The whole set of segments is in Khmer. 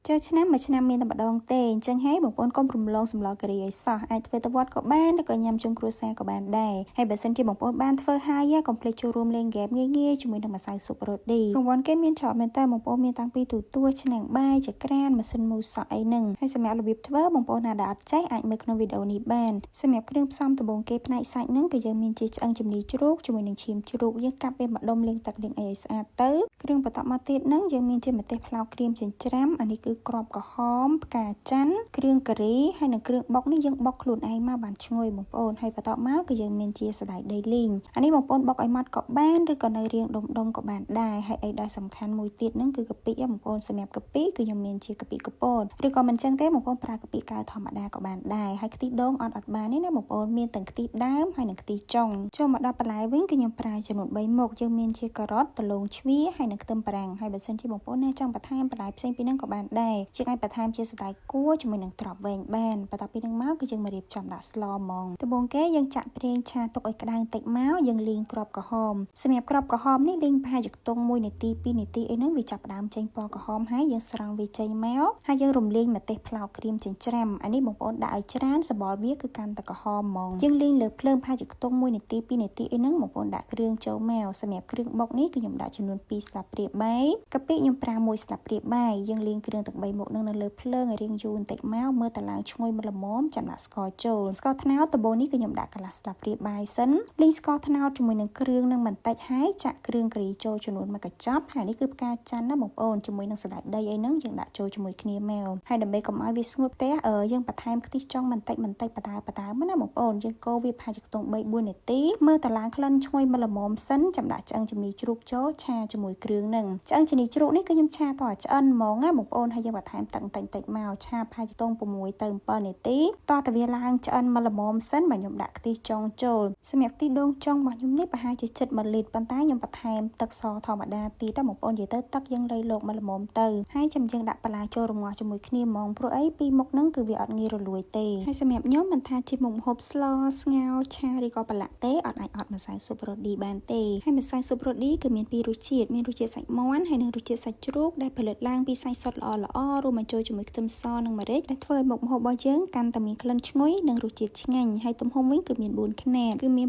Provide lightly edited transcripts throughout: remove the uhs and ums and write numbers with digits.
ចូលឆ្នាំមួយឆ្នាំមានតែម្ដងទេអញ្ចឹងហើយបងប្អូនកុំរំលងសម្លការីឲ្យសោះអាចធ្វើទៅវត្តក៏បានឬក៏ញ៉ាំជុំគ្រួសារក៏បានដែរហើយបើសិនជាបងប្អូនបានធ្វើហើយកុំភ្លេចចូលរួមលេងហ្គេមងាយៗជាមួយនឹងម្សៅស៊ុបរ៉ូឌីរង្វាន់គេមានច្រើនមែនតើបងប្អូនមានតាំងពីទូទួឆ្នាំងបាយចក្រានម៉ាស៊ីនមូសក់អីហ្នឹងហើយសម្រាប់របៀបធ្វើបងប្អូនណាដែលអត់ចេះអាចមើលក្នុងវីដេអូនេះបានសម្រាប់គ្រឿងផ្សំដំបូងគេផ្នែកសាច់ហ្នឹងគឺយើងមានជាឆ្អឹងជំនីជ្រូកជាមួយនឹងឈាមជ្រូកយើងកាប់វាម្ដុំលាងទឹកលាងអីឲ្យស្អាតទៅគ្រឿងបន្តមកទៀតហ្នឹងយើងមានជាម្ទេសប្លោកក្រៀមចិញ្ច្រាំអានេះគឺគ្រាប់ក្រហមផ្កាច័ន្ទគ្រឿងការីហើយនិងគ្រឿងបុកនេះយើងបុកខ្លួនឯងមកបានឈ្ងុយបងប្អូនហើយបន្តមកគឺយើងមានជាសណ្តែកដីលីងអានេះបងប្អូនបុកឲ្យម៉ត់ក៏បានឬក៏នៅរៀងដុំដុំក៏បានដែរហើយអីដែលសំខាន់មួយទៀតហ្នឹងគឺកាពិបងប្អូនសម្រាប់កាពិគឺខ្ញុំមានជាកាពិកពតឬក៏មិនចឹងទេបងប្អូនប្រើកាពិកៅធម្មតាក៏បានដែរហើយខ្ទិះដូងអត់អត់បានទេណាបងប្អូនមានទាំងខ្ទិះដើមហើយនិងខ្ទិះចុងចូលមកដល់បន្លែវិញគឺខ្ញុំប្រើចំនួន3មុខយើងមានជាការ៉ុតដំឡូងជ្វាហើយនិងខ្ទឹមបារាំងហើយបើសិនជាបងប្អូនណាចង់បន្ថែមបន្លែផ្សេងពីហ្នឹងក៏បានដែរជាងអាចបន្ថែមជាសណ្តែកគួរជាមួយនឹងត្រប់វែងបានបន្ទាប់ពីហ្នឹងមកគឺយើងមករៀបចំដាក់ស្លហ្មងដំបូងគេយើងចាក់ប្រេងឆាទុកឲ្យក្តៅបន្តិចមកយើងលីងគ្រាប់ក្រហមសម្រាប់គ្រាប់ក្រហមនេះលីងប្រហែលជាខ្ទង់1នាទី2នាទីអីហ្នឹងវាចាប់ផ្ដើមចេញពណ៌ក្រហមហើយយើងស្រង់វាចេញមកហើយយើងរំលាយម្ទេសប្លោកក្រៀមចិញ្ច្រាំអានេះបងប្អូនដាក់ឲ្យច្រើនសម្បល់វាគឺកាន់តែក្រហមហ្មងយើងលីងលើភ្លើងប្រហែលជាខ្ទង់1នាទី2នាទីអីហ្នឹងបងប្អូនដាក់គ្រឿងចូលមកសម្រាប់គ្រឿងបុកនេះគឺខ្ញុំដាក់ចំនួន2ស្លាបព្រាបាយកាពិខ្ញុំប្រើ1ស្លាបព្រាបាយយើងលីងគ្រឿងទាំង3មុខនឹងនៅលើភ្លើងឲ្យរៀងយូរបន្តិចមកមើលតឡើងឈ្ងុយមកល្មមចាំដាក់ស្ករចូលស្ករត្នោតដំបូងនេះគឺខ្ញុំដាក់កន្លះស្លាបព្រាបាយសិនលីងស្ករត្នោតជាមួយនឹងគ្រឿងនឹងបន្តិចហើយចាក់គ្រឿងការីចូលចំនួនមួយកញ្ចប់ហើយនេះគឺផ្កាច័ន្ទណាបងប្អូនជាមួយនឹងសណ្តែកដីអីហ្នឹងយើងដាក់ចូលជាមួយគ្នាមកហើយដើម្បីកុំឲ្យវាស្ងួតផ្ទះយើងបន្ថែមខ្ទិះចុងបន្តិចបន្តិចបដាបដាមកណាបងប្អូនយើងកូរវាប្រហែលជាខ្ទង់3 4នាទីមើលតឡើងក្លិនឈ្ងុយមកល្មមសិនចាំដាក់ឆ្អឹងជំនីជ្រូកចូលឆាជាមួយគ្រឿងហ្នឹងឆ្អឹងជំនីជ្រូកនេះគឺខ្ញុំឆាតឆ្អិនហ្មងណាបងប្អូនហើយយើងបន្ថែមទឹកបន្តិចតិចមកឆាប្រហែលជាខ្ទង់6ទៅ7នាទីតតែវាឡើងឆ្អិនមកល្មមសិនបាទខ្ញុំដាក់ខ្ទិះចុងចូលសម្រាប់ខ្ទិះដូងចុងរបស់ខ្ញុំនេះប្រហែលជាជិត1លីត្រប៉ុន្តែខ្ញុំបន្ថែមទឹកសធម្មតាទៀតណាបងប្អូននិយាយទៅទឹកយើងលៃលោកមកល្មមទៅហើយចាំយើងដាក់បន្លែចូលរងាស់ជាមួយគ្នាហ្មងព្រោះអីពីមុខហ្នឹងគឺវាអត់ងាយរលួយទេហើយសម្រាប់ខ្ញុំមិនថាជាមុខម្ហូបស្លស្ងោរឆាឬក៏ប្រឡាក់ទេអត់អាចអត់ម្សៅស៊ុបរ៉ូឌីបានទេហើយម្សៅស៊ុបរ៉ូឌីគឺមានពីររសជាតិមានរសជាតិសាច់មាន់ហើយនិងរសជាតិសាច់ជ្រូកដែលផលិតឡើងពីសាច់សុទ្ធល្អល្អរួមបញ្ចូលជាមួយខ្ទឹមសនិងម្រេចដែលធ្វើឲ្យមុខម្ហូបរបស់យើងកាន់តែមានក្លិនឈ្ងុយនិងរសជាតិឆ្ងាញ់ហើយទំហំវិញគឺមាន4ខ្នាតគឺមាន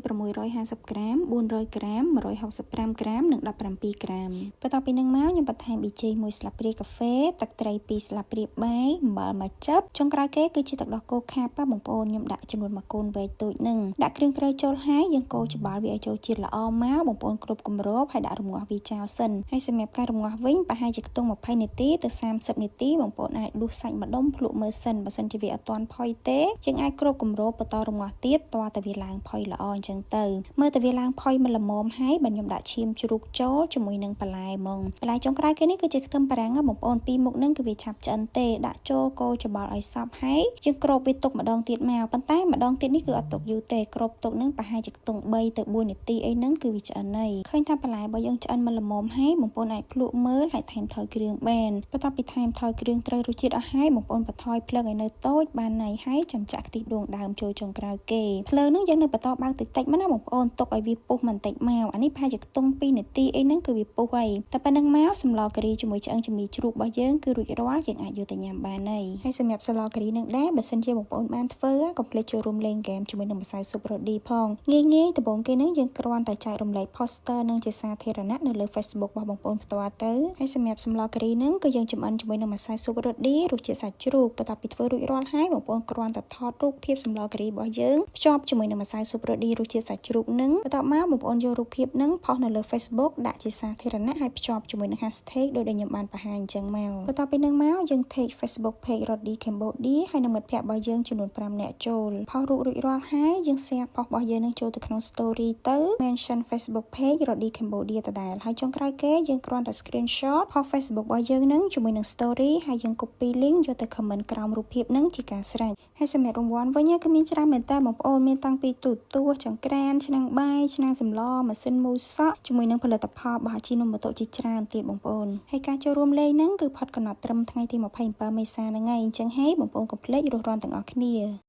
650ក្រាម400ក្រាម165ក្រាមនិង17ក្រាមបន្ទាប់ពីនឹងមកខ្ញុំបន្ថែមប៊ីចេង1ស្លាបព្រាកាហ្វេទឹកត្រី2ស្លាបព្រាបាយអំបិលមួយចិបចុងក្រោយគេគឺជាទឹកដោះគោខាប់បងប្អូនខ្ញុំដាក់ចំនួនមួយកូនវែកទូចនឹងដាក់គ្រឿងក្រៅចូលហើយយើងកូរច្បល់វាឲ្យចូលជាតិល្អមកបងប្អូនគ្រប់គម្របហើយដាក់រងាស់វាចោលសិនហើយសម្រាប់ការរងាស់វិញប្រហែលជាខ្ទង់20នាទីទៅ30នាទីបងប្អូនអាចដួសសាច់ម្ដុំភ្លក់មើលសិនបើសិនជាវាអត់ទាន់ផុយទេយើងអាចគ្របគម្របបន្តរងាស់ទៀតតើតែវាឡើងផុយល្អអញ្ចឹងទៅមើលតែវាឡើងផុយមកល្មមហើយបើខ្ញុំដាក់ឈាមជ្រូកចូលជាមួយនឹងបន្លែហ្មងបន្លែចុងក្រោយគេនេះគឺជាខ្ទឹមបារាំងបងប្អូនពីរមុខនឹងគឺវាឆាប់ឆ្អិនទេដាក់ចូលកូរច្បល់ឲ្យសព្វហើយយើងគ្របវាទុកម្ដងទៀតមកប៉ុន្តែម្ដងទៀតនេះគឺអត់ទុកយូរទេគ្របទុកនឹងប្រហែលជាខ្ទង់3ទៅ4នាទីអីហ្នឹងគឺវាឆ្អិនហើយឃើញថាបន្លែរបស់យើងឆ្អិនមកល្មមហើយបងប្អូនអាចភ្លក់មើលហើយថែមថយគ្រឿងបានបន្ទាប់ពីថែមថយគ្រឿងត្រូវរសជាតិអស់ហើយបងប្អូនបន្ថយភ្លើងឲ្យនៅតូចបានណៃហើយចាំចាក់ខ្ទិះដូងដើមចូលចុងក្រោយគេភ្លើងហ្នឹងយើងនៅបន្តបើកតិចតិចមកណាបងប្អូនទុកឲ្យវាពុះបន្តិចមកអានេះប្រហែលជាខ្ទង់2នាទីអីហ្នឹងគឺវាពុះហើយតែប៉ុណ្្នឹងមកសម្លការីជាមួយឆ្អឹងជំនីជ្រូករបស់យើងគឺរួចរាល់យើងអាចយកទៅញ៉ាំបានហើយហើយសម្រាប់សម្លការីនឹងដែរបើសិនជាបងប្អូនបានធ្វើកុំភ្លេចចូលរួមលេងហ្គេមជាមួយនឹងម្សៅស៊ុបរ៉ូឌីផងងាយងាយដំបូងគេហ្នឹងយើងគ្រាន់តែចែករំលែក poster និងជាសាធារណៈនៅលើ Facebook របស់បងប្អូនផ្ទាល់ទៅហើយសម្រាប់សម្លការីហ្នឹងគឺយើងចម្អិនជាមួយនឹងម្សៅស៊ុបរ៉ូឌីរសជាតិសាច់ជ្រូកបន្ទាប់ពីធ្វើរួចរាល់ហើយបងប្អូនគ្រាន់តែថតរូបភាពសម្លការីរបស់យើងភ្ជាប់ជាមួយនឹងម្សៅស៊ុបរ៉ូឌីរសជាតិសាច់ជ្រូកហ្នឹងបន្ទាប់មកបងប្អូនយករូបភាពហ្នឹងផុសនៅលើ Facebook ដាក់ជាសាធារណៈហើយភ្ជាប់ជាមួយនឹង hashtag ដោយដែលខ្ញុំបានបង្ហាញអញ្ចឹងមកបន្ទាប់ពីនឹងមកយើង tag Facebook page Rodi Cambodia ហើយនឹងមិត្តភ័ក្តិរបស់យើងចំនួន5នាក់ចូលផុសរូបរួចរាល់ហើយយើង share ផុសរបស់យើងនឹងចូលទៅក្នុង story ទៅ mention Facebook page Rodi Cambodia ដដែលហើយចុងក្រោយគេយើងគ្រាន់តែ screenshot ផុស Facebook របស់យើងនឹងជាមួយនឹង story ហើយយើង copy link យកទៅ comment ក្រោមរូបភាពនឹងជាការស្រេចហើយសម្រាប់រង្វាន់វិញគឺមានច្រើនមែនតើបងប្អូនមានតាំងពីទូទួចង្ក្រានឆ្នាំងបាយឆ្នាំងសម្លម៉ាស៊ីនមូសក់ជាមួយនឹងផលិតផលរបស់អាជីណូម៉ូតូជាច្រើនទៀតបងប្អូនហើយការចូលរួមលេងហ្នឹងគឺផុតកំណត់ត្រឹមថ្ងៃទី27មេសាហ្នឹងឯងអញ្ចឹងហើយបងប្អូនកុំភ្លេចរួសរាន់ទាំងអស់គ្នា។